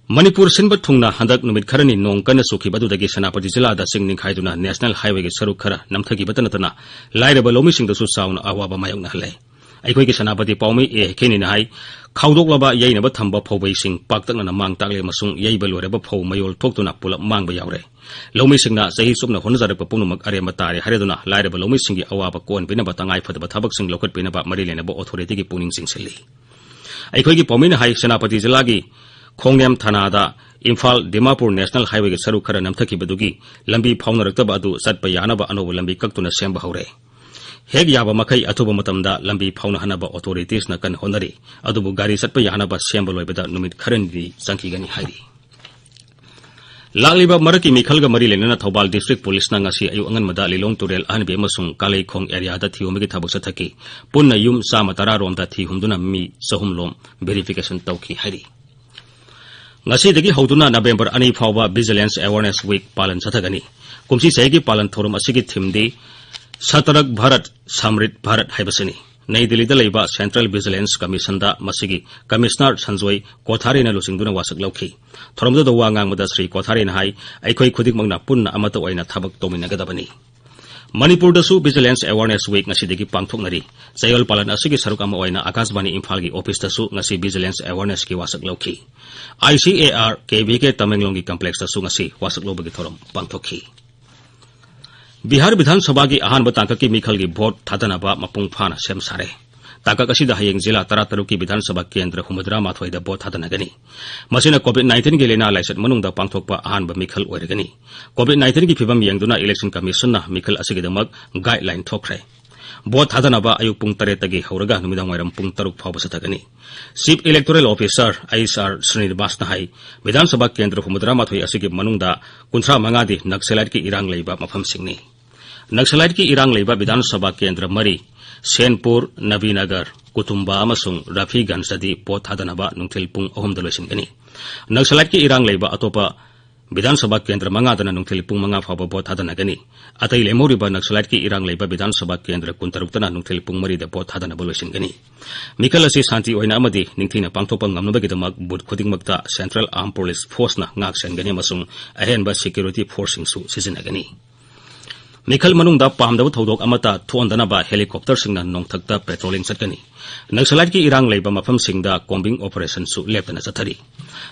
ꯃꯅꯤꯄꯨꯔ ꯁꯤꯟꯕ ꯊꯨꯡꯅ ꯍꯟꯗꯛ ꯅꯨꯃꯤꯠ ꯈꯔꯅꯤ ꯅꯣꯡ ꯀꯟꯅ ꯆꯨꯈꯤꯕ ꯑꯗꯨꯗꯒꯤ ꯁꯦꯅꯥꯄꯇꯤ ꯖꯤꯂꯥꯗ ꯆꯤꯡ ꯅꯤꯡꯈꯥꯏꯗꯨꯅ National Highwayꯒꯤ ꯁꯔꯨꯛ ꯈꯔ ꯅꯝꯊꯈꯤꯕꯇ ꯅꯠꯇꯅ ꯂꯥꯏꯔꯕ ꯂꯧꯃꯤꯁꯤꯡꯗꯁꯨ ꯆꯥꯎꯅ ꯑꯋꯥꯕ ꯃꯥꯌꯣꯛꯅꯍꯜꯂꯦ꯫ ꯑꯩꯈꯣꯏꯒꯤ ꯁꯦꯅꯥꯄꯇꯤ ꯄꯥꯎꯃꯤ ꯑꯦ ꯍꯦꯀꯦꯅꯤꯅ ꯍꯥꯏ, ꯈꯥꯎꯗꯣꯛꯂꯕ ꯌꯩꯅꯕ ꯊꯝꯕ ꯐꯧꯕꯩꯁꯤꯡ ꯄꯥꯛꯇꯛꯅꯅ ꯃꯥꯡ ꯇꯥꯛꯂꯦ ꯑꯃꯁꯨꯡ ꯌꯩꯕ ꯂꯣꯏꯔꯕ ꯐꯧ ꯃꯌꯣꯜ ꯊꯣꯛꯇꯨꯅ ꯄꯨꯂꯞ ꯃꯥꯡꯕ ꯌꯥꯎꯔꯦ꯫ ꯂꯧꯃꯤꯁꯤꯡꯅ ꯆꯍꯤ ꯆꯨꯞꯅ ꯍꯣꯠꯅꯖꯔꯛꯄ ꯄꯨꯝꯅꯃꯛ ꯑꯔꯦꯝꯕ ꯇꯥꯔꯦ ꯍꯥꯏꯔꯗꯨꯅ ꯂꯥꯏꯔꯕ ꯂꯧꯃꯤꯁꯤꯡꯒꯤ ꯑꯋꯥꯕ ꯀꯣꯛꯍꯟꯕꯤꯅꯕ ꯇꯉꯥꯏ ꯐꯗꯕ ꯊꯕꯛꯁꯤꯡ ꯂꯧꯈꯠꯄꯤꯅꯕ ꯃꯔꯤ ꯂꯩꯅꯕ authorityꯒꯤ ꯄꯨꯛꯅꯤꯡ ꯆꯤꯡꯁꯤꯜꯂꯤ꯫ ꯑꯩꯈꯣꯏꯒꯤ ꯄꯥꯎꯃꯤꯅ ꯍꯥꯏ, ꯁꯦꯅꯥꯄꯇꯤ ꯖꯤꯂꯥꯒꯤ ꯈꯣꯡꯅꯦꯝ ꯊꯥꯅꯥꯗ ꯏꯝꯐꯥꯜ ꯗꯤꯃꯥꯄꯨꯔ National Highwayꯒꯤ ꯁꯔꯨꯛ ꯈꯔ ꯅꯝꯊꯈꯤꯕꯗꯨꯒꯤ ꯂꯝꯕꯤ ꯐꯥꯎꯅꯔꯛꯇꯕ ꯑꯗꯨ ꯆꯠꯄ ꯌꯥꯅꯕ ꯑꯅꯧꯕ ꯂꯝꯕꯤ ꯀꯛꯇꯨꯅ ꯁꯦꯝꯕ ꯍꯧꯔꯦ꯫ ꯍꯦꯛ ꯌꯥꯕ ꯃꯈꯩ ꯑꯊꯨꯕ ꯃꯇꯝꯗ ꯂꯝꯕꯤ ꯐꯥꯎꯅꯍꯟꯅꯕ authoritiesꯅ ꯀꯟꯅ ꯍꯣꯠꯅꯔꯤ, ꯑꯗꯨꯕꯨ ꯒꯥꯔꯤ ꯆꯠꯄ ꯌꯥꯅꯕ ꯁꯦꯝꯕ ꯂꯣꯏꯕꯗ ꯅꯨꯃꯤꯠ ꯈꯔꯅꯤꯗꯤ ꯆꯪꯈꯤꯒꯅꯤ ꯍꯥꯏꯔꯤ꯫ ꯂꯥꯛꯂꯤꯕ ꯃꯔꯛꯀꯤ ꯃꯤꯈꯜꯒ ꯃꯔꯤ ꯂꯩꯅꯅ ꯊꯧꯕꯥꯜ District Policeꯅ ꯉꯁꯤ ꯑꯌꯨꯛ ꯑꯉꯟꯕꯗ ꯂꯤꯂꯣꯡ ꯇꯨꯔꯦꯜ ꯑꯍꯟꯕꯤ ꯑꯃꯁꯨꯡ ꯀꯥꯂꯩꯈꯣꯡ areaꯗ ꯊꯤꯍꯨꯝꯕꯒꯤ ꯊꯕꯛ ꯆꯠꯊꯈꯤ꯫ ꯄꯨꯟꯅ ꯌꯨꯝ ꯆꯥꯝꯃ ꯇꯔꯥ ꯔꯣꯝꯗ ꯊꯤ ꯍꯨꯝꯗꯨꯅ ꯃꯤ ꯆꯍꯨꯝ ꯂꯣꯝ verification ꯇꯧꯈꯤ ꯍꯥꯏꯔꯤ꯫ ꯉꯁꯤꯗꯒꯤ ꯍꯧꯗꯨꯅ November ꯑꯅꯤ ꯐꯥꯎꯕ Vigilance Awareness Week ꯄꯥꯂꯟ ꯆꯠꯊꯒꯅꯤ꯫ ꯀꯨꯝꯁꯤ ꯆꯍꯤꯒꯤ ꯄꯥꯂꯟ ꯊꯧꯔꯝ ꯑꯁꯤꯒꯤ themeꯗꯤ ꯁꯇꯔꯛ ꯚꯥꯔꯠ, ꯁꯥꯝꯔꯤꯠ ꯚꯥꯔꯠ ꯍꯥꯏꯕꯁꯤꯅꯤ꯫ ꯅꯩ ꯗꯤꯜꯂꯤꯗ ꯂꯩꯕ Central Vigilance Commissionꯗ ꯃꯁꯤꯒꯤ Commissioner ꯁꯟꯖꯣꯏ ꯀꯣꯊꯥꯔꯦꯅ ꯂꯨꯆꯤꯡꯗꯨꯅ ꯋꯥꯁꯛ ꯂꯧꯈꯤ꯫ ꯊꯧꯔꯝꯗꯨꯗ ꯋꯥ ꯉꯥꯡꯕꯗ ꯁ꯭ꯔꯤ ꯀꯣꯊꯥꯔꯦꯅ ꯍꯥꯏ, ꯑꯩꯈꯣꯏ ꯈꯨꯗꯤꯡꯃꯛꯅ ꯄꯨꯟꯅ ꯑꯃꯠꯇ ꯑꯣꯏꯅ ꯊꯕꯛ ꯇꯧꯃꯤꯟꯅꯒꯗꯕꯅꯤ꯫ ꯃꯅꯤꯄꯨꯔꯗꯁꯨ Vigilance Awareness Week ꯉꯁꯤꯗꯒꯤ ꯄꯥꯡꯊꯣꯛꯅꯔꯤ꯫ ꯆꯌꯣꯜ ꯄꯥꯂꯟ ꯑꯁꯤꯒꯤ ꯁꯔꯨꯛ ꯑꯃ ꯑꯣꯏꯅ ꯑꯥꯀꯥꯁꯕꯥꯅꯤ ꯏꯝꯐꯥꯜꯒꯤ officeꯇꯁꯨ ꯉꯁꯤ Vigilance Awarenessꯀꯤ ꯋꯥꯁꯛ ꯂꯧꯈꯤ꯫ ICAR KVK ꯇꯃꯦꯡꯂꯣꯡꯒꯤ complexꯇꯁꯨ ꯉꯁꯤ ꯋꯥꯁꯛ ꯂꯧꯕꯒꯤ ꯊꯧꯔꯝ ꯄꯥꯡꯊꯣꯛꯈꯤ꯫ ꯕꯤꯍꯥꯔ ꯕꯤꯙꯥꯟ ꯁꯚꯥꯒꯤ ꯑꯍꯥꯟꯕ ꯇꯥꯡꯀꯛꯀꯤ ꯃꯤꯈꯜꯒꯤ vote ꯊꯥꯗꯅꯕ ꯃꯄꯨꯡ ꯐꯥꯅ ꯁꯦꯝ ꯁꯥꯔꯦ꯫ ꯇꯥꯡꯀꯛ ꯑꯁꯤꯗ ꯍꯌꯦꯡ ꯖꯤꯂꯥ ꯇꯔꯥꯇꯔꯨꯛꯀꯤ ꯕꯤꯙꯥꯟ ꯁꯚꯥ ꯀꯦꯟꯗ꯭ꯔ ꯍꯨꯝꯐꯨꯇꯔꯥ ꯃꯥꯊꯣꯏꯗ vote ꯊꯥꯗꯅꯒꯅꯤ꯫ ꯃꯁꯤꯅ COVID nineteen ꯒꯤ ꯂꯥꯏꯅꯥ ꯂꯥꯏꯆꯠ ꯃꯅꯨꯡꯗ ꯄꯥꯡꯊꯣꯛꯄ ꯑꯍꯥꯟꯕ ꯃꯤꯈꯜ ꯑꯣꯏꯔꯒꯅꯤ꯫ COVID nineteen ꯒꯤ ꯐꯤꯚꯝ ꯌꯦꯡꯗꯨꯅ Election Commissionꯅ ꯃꯤꯈꯜ ꯑꯁꯤꯒꯤꯗꯃꯛ guideline ꯊꯣꯛꯈ꯭ꯔꯦ꯫ ꯚꯣꯠ ꯊꯥꯗꯅꯕ ꯑꯌꯨꯛ ꯄꯨꯡ ꯇꯔꯦꯠꯇꯒꯤ ꯍꯧꯔꯒ ꯅꯨꯃꯤꯗꯥꯡ ꯋꯥꯏꯔꯝ ꯄꯨꯡ ꯇꯔꯨꯛ ꯐꯥꯎꯕ ꯆꯠꯊꯒꯅꯤ꯫ Chief Electoral Officer H R Srinivasꯅ ꯍꯥꯏ, ꯕꯤꯙꯥꯟ ꯁꯚꯥ ꯀꯦꯟꯗ꯭ꯔ ꯍꯨꯝꯐꯨꯇꯔꯥ ꯃꯥꯊꯣꯏ ꯑꯁꯤꯒꯤ ꯃꯅꯨꯡꯗ ꯀꯨꯟꯊ꯭ꯔꯥ ꯃꯉꯥꯗꯤ ꯅꯛꯁꯂꯥꯏꯠꯀꯤ ꯏꯔꯥꯡ ꯂꯩꯕ ꯃꯐꯝꯁꯤꯡꯅꯤ꯫ ꯅꯛꯁꯂꯥꯏꯠꯀꯤ ꯏꯔꯥꯡ ꯂꯩꯕ ꯕꯤꯙꯥꯟ ꯁꯚꯥ ꯀꯦꯟꯗ꯭ꯔ ꯃꯔꯤ, ꯁꯦꯟꯄꯨꯔ, ꯅꯕꯤꯅꯒꯔ, ꯀꯨꯇꯨꯝꯕ ꯑꯃꯁꯨꯡ ꯔꯐꯤꯒꯟꯖꯗꯤ ꯚꯣꯠ ꯊꯥꯗꯅꯕ ꯅꯨꯡꯊꯤꯜ ꯄꯨꯡ ꯑꯍꯨꯝꯗ ꯂꯣꯏꯁꯤꯟꯒꯅꯤ꯫ ꯅꯛꯁꯂꯥꯏꯠꯀꯤ ꯏꯔꯥꯡ ꯂꯩꯕ ꯑꯇꯣꯞꯄ ꯕꯤꯙꯥꯟ ꯁꯚꯥ ꯀꯦꯟꯗ꯭ꯔ ꯃꯉꯥꯗꯅ ꯅꯨꯡꯊꯤꯜ ꯄꯨꯡ ꯃꯉꯥ ꯐꯥꯎꯕ ꯚꯣꯠ ꯊꯥꯗꯅꯒꯅꯤ꯫ ꯑꯇꯩ ꯂꯦꯝꯍꯧꯔꯤꯕ ꯅꯛꯁꯂꯥꯏꯠꯀꯤ ꯏꯔꯥꯡ ꯂꯩꯕ ꯕꯤꯙꯥꯟ ꯁꯚꯥ ꯀꯦꯟꯗ꯭ꯔ ꯀꯨꯟꯇꯔꯨꯛꯇꯅ ꯅꯨꯡꯊꯤꯜ ꯄꯨꯡ ꯃꯔꯤꯗ ꯚꯣꯠ ꯊꯥꯗꯅꯕ ꯂꯣꯏꯁꯤꯟꯒꯅꯤ꯫ ꯃꯤꯈꯜ ꯑꯁꯤ ꯁꯥꯟꯇꯤ ꯑꯣꯏꯅ ꯑꯃꯗꯤ ꯅꯤꯡꯊꯤꯅ ꯄꯥꯡꯊꯣꯛꯄ ꯉꯝꯅꯕꯒꯤꯗꯃꯛ ꯕꯨꯊ ꯈꯨꯗꯤꯡꯃꯛꯇ Central Armed Police Forceꯅ ꯉꯥꯛ ꯁꯦꯟꯒꯅꯤ ꯑꯃꯁꯨꯡ ꯑꯍꯦꯟꯕ security forceꯁꯤꯡꯁꯨ ꯁꯤꯖꯤꯟꯅꯒꯅꯤ꯫ ꯃꯤꯈꯜ ꯃꯅꯨꯡꯗ ꯄꯥꯝꯗꯕ ꯊꯧꯗꯣꯛ ꯑꯃꯠꯇ ꯊꯣꯛꯍꯟꯗꯅꯕ helicopterꯁꯤꯡꯅ ꯅꯣꯡꯊꯛꯇ patrolling ꯆꯠꯀꯅꯤ꯫ ꯅꯛꯁꯂꯥꯏꯠꯀꯤ ꯏꯔꯥꯡ ꯂꯩꯕ ꯃꯐꯝꯁꯤꯡꯗ combing operationꯁꯨ ꯂꯦꯞꯇꯅ ꯆꯠꯊꯔꯤ꯫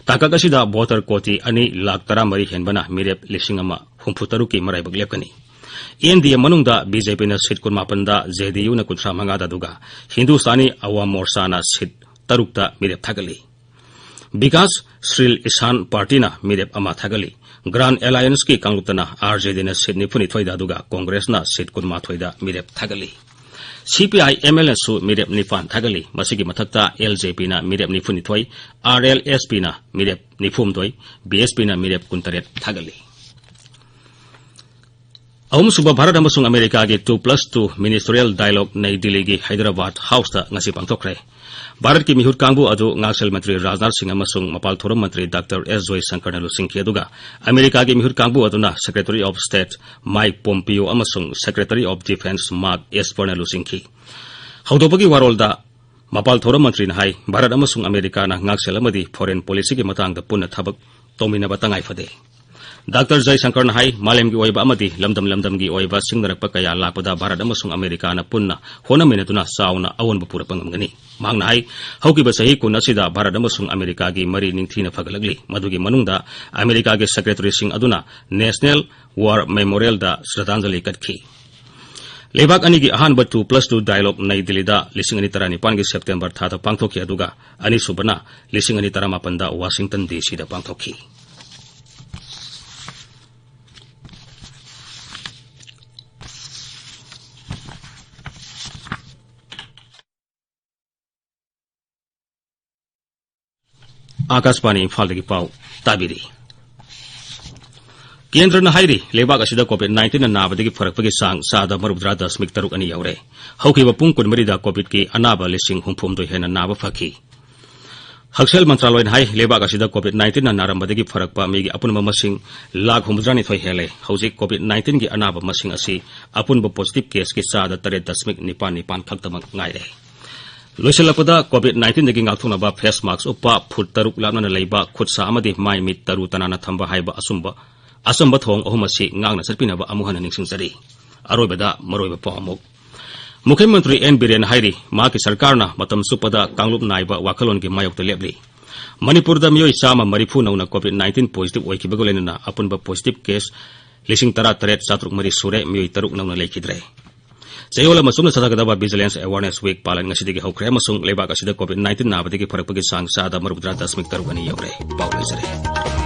ꯇꯥꯡꯀꯛ ꯑꯁꯤꯗ voter ꯀꯣꯇꯤ ꯑꯅꯤ ꯂꯥꯈ ꯇꯔꯥꯃꯔꯤ ꯍꯦꯟꯕꯅ ꯃꯤꯔꯦꯞ ꯂꯤꯁꯤꯡ ꯑꯃ ꯍꯨꯝꯐꯨ ꯇꯔꯨꯛꯀꯤ ꯃꯔꯥꯏꯕꯛ ꯂꯦꯞꯀꯅꯤ꯫ ꯑꯦꯟ ꯗꯤ ꯑꯦ ꯃꯅꯨꯡꯗ ꯕꯤ ꯖꯦ ꯄꯤꯅ ꯁꯤꯠ ꯀꯨꯟꯃꯥꯄꯟꯗ, ꯖꯦ ꯗꯤ ꯌꯨꯅ ꯀꯨꯟꯊ꯭ꯔꯥ ꯃꯉꯥꯗ, ꯑꯗꯨꯒ ꯍꯤꯟꯗꯨꯁꯇꯥꯅꯤ ꯑꯋꯥꯝ ꯃꯣꯔꯆꯥꯅ ꯁꯤꯠ ꯇꯔꯨꯛꯇ ꯃꯤꯔꯦꯞ ꯊꯥꯒꯠꯂꯤ꯫ ꯕꯤꯀꯥꯁ ꯁ꯭ꯔꯤꯜ ꯏꯁꯥꯟ ꯄꯥꯔꯇꯤꯅ ꯃꯤꯔꯦꯞ ꯑꯃ ꯊꯥꯒꯠꯂꯤ꯫ Grand Allianceꯀꯤ ꯀꯥꯡꯂꯨꯞꯇꯅ ꯑꯥꯔ ꯖꯦ ꯗꯤꯅ ꯁꯤꯠ ꯅꯤꯐꯨꯅꯤꯊꯣꯏꯗ, ꯑꯗꯨꯒ ꯀꯣꯡꯒ꯭ꯔꯦꯁꯅ ꯁꯤꯠ ꯀꯨꯟꯃꯥꯊꯣꯏꯗ ꯃꯤꯔꯦꯞ ꯊꯥꯒꯠꯂꯤ꯫ ꯁꯤ ꯄꯤ ꯑꯥꯏ ꯑꯦꯝ ꯑꯦꯜꯅꯁꯨ ꯃꯤꯔꯦꯞ ꯅꯤꯄꯥꯟ ꯊꯥꯒꯠꯂꯤ꯫ ꯃꯁꯤꯒꯤ ꯃꯊꯛꯇ ꯑꯦꯜ ꯖꯦ ꯄꯤꯅ ꯃꯤꯔꯦꯞ ꯅꯤꯐꯨꯅꯤꯊꯣꯏ, ꯑꯥꯔ ꯑꯦꯜ ꯑꯦꯁ ꯄꯤꯅ ꯃꯤꯔꯦꯞ ꯅꯤꯐꯨꯍꯨꯝꯗꯣꯏ, ꯕꯤ ꯑꯦꯁ ꯄꯤꯅ ꯃꯤꯔꯦꯞ ꯀꯨꯟꯇꯔꯦꯠ ꯊꯥꯒꯠꯂꯤ꯫ ꯑꯍꯨꯝꯁꯨꯕ ꯚꯥꯔꯠ ꯑꯃꯁꯨꯡ ꯑꯃꯦꯔꯤꯀꯥꯒꯤ two plus two ministerial dialogue ꯅꯩ ꯗꯤꯜꯂꯤꯒꯤ ꯍꯥꯏꯗ꯭ꯔꯕꯥꯗ ꯍꯥꯎꯁꯇ ꯉꯁꯤ ꯄꯥꯡꯊꯣꯛꯈ꯭ꯔꯦ꯫ ꯚꯥꯔꯠꯀꯤ ꯃꯤꯍꯨꯠ ꯀꯥꯡꯕꯨ ꯑꯗꯨ ꯉꯥꯛꯁꯦꯜ ꯃꯟꯇ꯭ꯔꯤ ꯔꯥꯖꯅꯥꯊ ꯁꯤꯡ ꯑꯃꯁꯨꯡ ꯃꯄꯥꯜ ꯊꯧꯔꯝ ꯃꯟꯇ꯭ꯔꯤ ꯗꯥꯛꯇꯔ ꯑꯦꯁ ꯖꯣꯏꯁꯪꯀꯔꯅ ꯂꯨꯆꯤꯡꯈꯤ, ꯑꯗꯨꯒ ꯑꯃꯦꯔꯤꯀꯥꯒꯤ ꯃꯤꯍꯨꯠ ꯀꯥꯡꯕꯨ ꯑꯗꯨꯅ Secretary of State Mike Pompeo ꯑꯃꯁꯨꯡ Secretary of Defense Mark Esperꯅ ꯂꯨꯆꯤꯡꯈꯤ꯫ ꯍꯧꯗꯣꯛꯄꯒꯤ ꯋꯥꯔꯣꯜꯗ ꯃꯄꯥꯜ ꯊꯧꯔꯝ ꯃꯟꯇ꯭ꯔꯤꯅ ꯍꯥꯏ, ꯚꯥꯔꯠ ꯑꯃꯁꯨꯡ ꯑꯃꯦꯔꯤꯀꯥꯅ ꯉꯥꯛꯁꯦꯜ ꯑꯃꯗꯤ foreign policyꯒꯤ ꯃꯇꯥꯡꯗ ꯄꯨꯟꯅ ꯊꯕꯛ ꯇꯧꯃꯤꯟꯅꯕ ꯇꯉꯥꯏ ꯐꯗꯦ꯫ ꯗꯥꯛꯇꯔ ꯖꯌꯁꯪꯀꯔꯅ ꯍꯥꯏ, ꯃꯥꯂꯦꯝꯒꯤ ꯑꯣꯏꯕ ꯑꯃꯗꯤ ꯂꯝꯗꯝ ꯂꯝꯗꯝꯒꯤ ꯑꯣꯏꯕ ꯁꯤꯡꯅꯔꯛꯄ ꯀꯌꯥ ꯂꯥꯛꯄꯗ ꯚꯥꯔꯠ ꯑꯃꯁꯨꯡ ꯑꯃꯦꯔꯤꯀꯥꯅ ꯄꯨꯟꯅ ꯍꯣꯠꯅꯃꯤꯟꯅꯗꯨꯅ ꯆꯥꯎꯅ ꯑꯑꯣꯟꯕ ꯄꯨꯔꯛꯄ ꯉꯝꯒꯅꯤ꯫ ꯃꯍꯥꯛꯅ ꯍꯥꯏ, ꯍꯧꯈꯤꯕ ꯆꯍꯤ ꯀꯨꯟ ꯑꯁꯤꯗ ꯚꯥꯔꯠ ꯑꯃꯁꯨꯡ ꯑꯃꯦꯔꯤꯀꯥꯒꯤ ꯃꯔꯤ ꯅꯤꯡꯊꯤꯅ ꯐꯒꯠꯂꯛꯂꯤ, ꯃꯗꯨꯒꯤ ꯃꯅꯨꯡꯗ ꯑꯃꯦꯔꯤꯀꯥꯒꯤ Secretaryꯁꯤꯡ ꯑꯗꯨꯅ National War Memorialꯗ ꯁ꯭ꯔꯗꯥꯟꯖꯂꯤ ꯀꯠꯈꯤ꯫ ꯂꯩꯕꯥꯛ ꯑꯅꯤꯒꯤ ꯑꯍꯥꯟꯕ two plus two dialogue ꯅꯩ ꯗꯤꯜꯂꯤꯗ ꯂꯤꯁꯤꯡ ꯑꯅꯤ ꯇꯔꯥꯅꯤꯄꯥꯟꯒꯤ September ꯊꯥꯗ ꯄꯥꯡꯊꯣꯛꯈꯤ, ꯑꯗꯨꯒ ꯑꯅꯤꯁꯨꯕꯅ ꯂꯤꯁꯤꯡ ꯑꯅꯤ ꯇꯔꯥꯃꯥꯄꯟꯗ Washington D Cꯗ ꯄꯥꯡꯊꯣꯛꯈꯤ꯫ ꯑꯥꯀꯥꯁꯕꯥꯅꯤ ꯏꯝꯐꯥꯜꯗꯒꯤ ꯄꯥꯎ ꯇꯥꯕꯤꯔꯤ꯫ ꯀꯦꯟꯗ꯭ꯔꯅ ꯍꯥꯏꯔꯤ, ꯂꯩꯕꯥꯛ ꯑꯁꯤꯗ COVID nineteen ꯅ ꯅꯥꯕꯗꯒꯤ ꯐꯔꯛꯄꯒꯤ ꯆꯥꯡ ꯆꯥꯗ ꯃꯔꯤꯐꯨꯇꯔꯥ ꯗꯁꯃꯤꯛ ꯇꯔꯨꯛ ꯑꯅꯤ ꯌꯧꯔꯦ꯫ ꯍꯧꯈꯤꯕ ꯄꯨꯡ ꯀꯨꯟꯃꯔꯤꯗ COVIDꯀꯤ ꯑꯅꯥꯕ ꯂꯤꯁꯤꯡ ꯍꯨꯝꯐꯨꯍꯨꯝꯗꯣꯏ ꯍꯦꯟꯅ ꯅꯥꯕ ꯐꯈꯤ꯫ ꯍꯛꯁꯦꯜ ꯃꯟꯇ꯭ꯔꯥꯂꯣꯏꯅ ꯍꯥꯏ, ꯂꯩꯕꯥꯛ ꯑꯁꯤꯗ COVID nineteen ꯅ ꯅꯥꯔꯝꯕꯗꯒꯤ ꯐꯔꯛꯄ ꯃꯤꯒꯤ ꯑꯄꯨꯟꯕ ꯃꯁꯤꯡ ꯂꯥꯈ ꯍꯨꯝꯐꯨꯇꯔꯥꯅꯤꯊꯣꯏ ꯍꯦꯜꯂꯦ꯫ ꯍꯧꯖꯤꯛ COVID nineteenꯒꯤ ꯑꯅꯥꯕ ꯃꯁꯤꯡ ꯑꯁꯤ ꯑꯄꯨꯟꯕ positive caseꯀꯤ ꯆꯥꯗ ꯇꯔꯦꯠ ꯗꯁꯃꯤꯛ ꯅꯤꯄꯥꯟ ꯅꯤꯄꯥꯟ ꯈꯛꯇꯃꯛ ꯉꯥꯏꯔꯦ꯫ ꯂꯣꯏꯁꯤꯜꯂꯛꯄꯗ, COVID nineteenꯗꯒꯤ ꯉꯥꯛꯊꯣꯛꯅꯕ face mask ꯎꯞꯄ, ꯐꯨꯠ ꯇꯔꯨꯛ ꯂꯥꯞꯅꯅ ꯂꯩꯕ, ꯈꯨꯠ ꯁꯥ ꯑꯃꯗꯤ ꯃꯥꯏ ꯃꯤꯠ ꯇꯔꯨ ꯇꯅꯥꯟꯅ ꯊꯝꯕ ꯍꯥꯏꯕ ꯑꯆꯨꯝꯕ, ꯑꯆꯝꯕ ꯊꯧꯑꯣꯡ ꯑꯍꯨꯝ ꯑꯁꯤ ꯉꯥꯛꯅ ꯆꯠꯄꯤꯅꯕ ꯑꯃꯨꯛ ꯍꯟꯅ ꯅꯤꯡꯁꯤꯡꯖꯔꯤ꯫ ꯑꯔꯣꯏꯕꯗ ꯃꯔꯨꯑꯣꯏꯕ ꯄꯥꯎ ꯑꯃꯨꯛ꯫ ꯃꯨꯈ꯭ꯌ ꯃꯟꯇ꯭ꯔꯤ ꯑꯦꯟ ꯕꯤꯔꯦꯟꯅ ꯍꯥꯏꯔꯤ, ꯃꯍꯥꯛꯀꯤ ꯁꯔꯀꯥꯔꯅ ꯃꯇꯝ ꯆꯨꯞꯄꯗ ꯀꯥꯡꯂꯨꯞ ꯅꯥꯏꯕ ꯋꯥꯈꯜꯂꯣꯟꯒꯤ ꯃꯥꯌꯣꯛꯇ ꯂꯦꯞꯂꯤ꯫ ꯃꯅꯤꯄꯨꯔꯗ ꯃꯤꯑꯣꯏ ꯆꯥꯝꯃ ꯃꯔꯤꯐꯨ ꯅꯧꯅ COVID nineteen positive ꯑꯣꯏꯈꯤꯕꯒ ꯂꯣꯏꯅꯅ ꯑꯄꯨꯟꯕ positive case ꯂꯤꯁꯤꯡ ꯇꯔꯥ ꯇꯔꯦꯠ ꯆꯥꯇ꯭ꯔꯨꯛ ꯃꯔꯤ ꯁꯨꯔꯦ, ꯃꯤꯑꯣꯏ ꯇꯔꯨꯛ ꯅꯧꯅ ꯂꯩꯈꯤꯗ꯭ꯔꯦ꯫ ꯆꯌꯣꯜ ꯑꯃ ꯆꯨꯞꯅ ꯆꯠꯊꯒꯗꯕ Vigilance Awareness Week ꯄꯥꯂꯟ ꯉꯁꯤꯗꯒꯤ ꯍꯧꯈ꯭ꯔꯦ ꯑꯃꯁꯨꯡ ꯂꯩꯕꯥꯛ ꯑꯁꯤꯗ COVID nineteen ꯅꯥꯕꯗꯒꯤ ꯐꯔꯛꯄꯒꯤ ꯆꯥꯡ ꯆꯥꯗ ꯃꯔꯤꯐꯨꯇꯔꯥ ꯗꯁꯃꯤꯛ ꯇꯔꯨꯛ ꯑꯅꯤ ꯌꯧꯔꯦ꯫ ꯄꯥꯎ ꯂꯣꯏꯖꯔꯦ꯫